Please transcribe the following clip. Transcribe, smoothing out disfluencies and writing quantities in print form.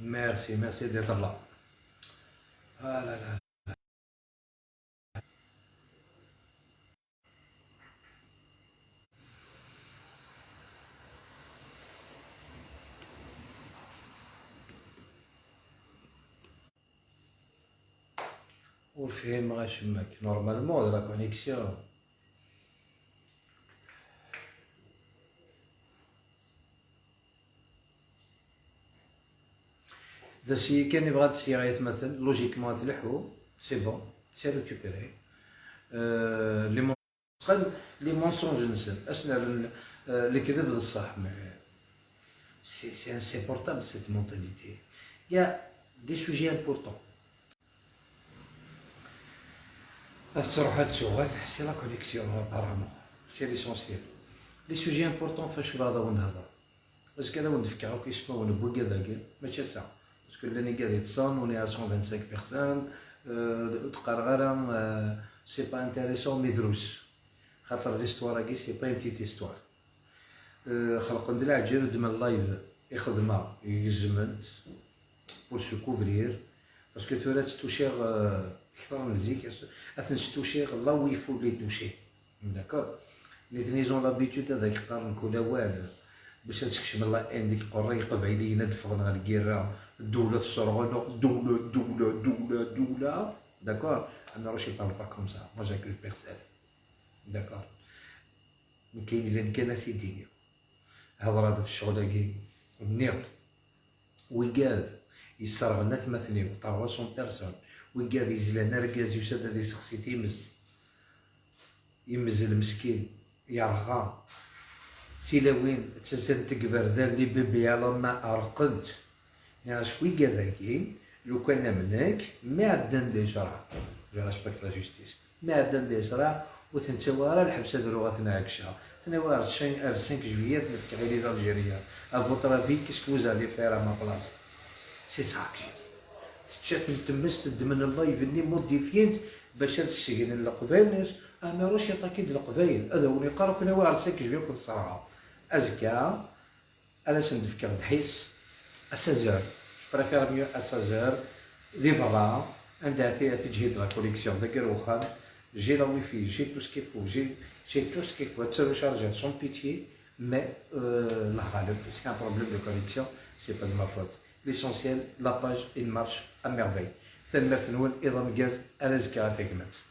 Merci, merci d'être là. Ah là là. والفهم غاشمك normalement la connexion. ذا سي كان يبغى تسيغ يتمثل logiquement تلحو, c'est bon, c'est récupéré. Les mensonges نسن اسنا الكذب الصح, mais c'est insupportable, cette mentalité. Il y a des sujets importants. تروح تشغل, c'est la connexion apparemment, c'est l'essentiel. Les sujets importants فاش هذا ونهضر parce que هذا وندفكر كيسمى ونبوكي ذاك ماشي سا parce que لاني قاعد يتصان, on est 125 personnes. تقرا غير c'est pas intéressant, mais دروس خاطر l'histoire كي c'est pas une petite histoire. خلق العجل دم ال live يخدمها يزمنت pour se couvrir, parce que تورات توشيغ اكثر من زيك اثن توشيغ là où il faut les toucher, d'accord? نيثني ils ont l'habitude هذاك قارن كل والو باش تكشم la haine ديك قري قبايليين دفغنا غير الكيرا الدولة تسرغ دولة دولة دولة دولة, d'accord? انا روشي parle pas comme ça, moi j'accuse personne, d'accord? كاين اللي كان سيدي هضر هذا في الشغل كي النيط ويقاد يسرغ ثمثني 300 personnes ويقاد يزلان ركاز يسد هذا يسخسي تيمز يمز المسكين يرغى تيلاوين تسن تكبر ذا les bébés على ما ارقنت ناس وي كذاكي لو كان منك ما عندنا دي شرع, je respecte la justice, ما عندنا دي شرع وتنتوارى الحبس هذا لغة عكشة تنوار 5 juillet نفك غير les Algériens, à votre avis, qu'est-ce que vous allez faire à ma place? C'est ça que j'ai dit. تشات نتمس تدمن ال live ني موديفينت باش تسجن القبائل انا روش يطاكيد القبائل هذا هو يقرا كنا وار 5 juillet كنت صراحه ازكى انا سندفكر دحيس à 16, je préfère mieux à 16 دي فرا عندها تجهيد la connexion داك الوخان, j'ai la wifi, j'ai tout ce qu'il faut, j'ai tout ce qu'il faut تشارجي sans pitié, mais la غالب c'est un problème de connexion, c'est pas de ma faute. L'essentiel, la page, il marche à merveille. ثاني نون إذا مجاز على زكاة ثقمت.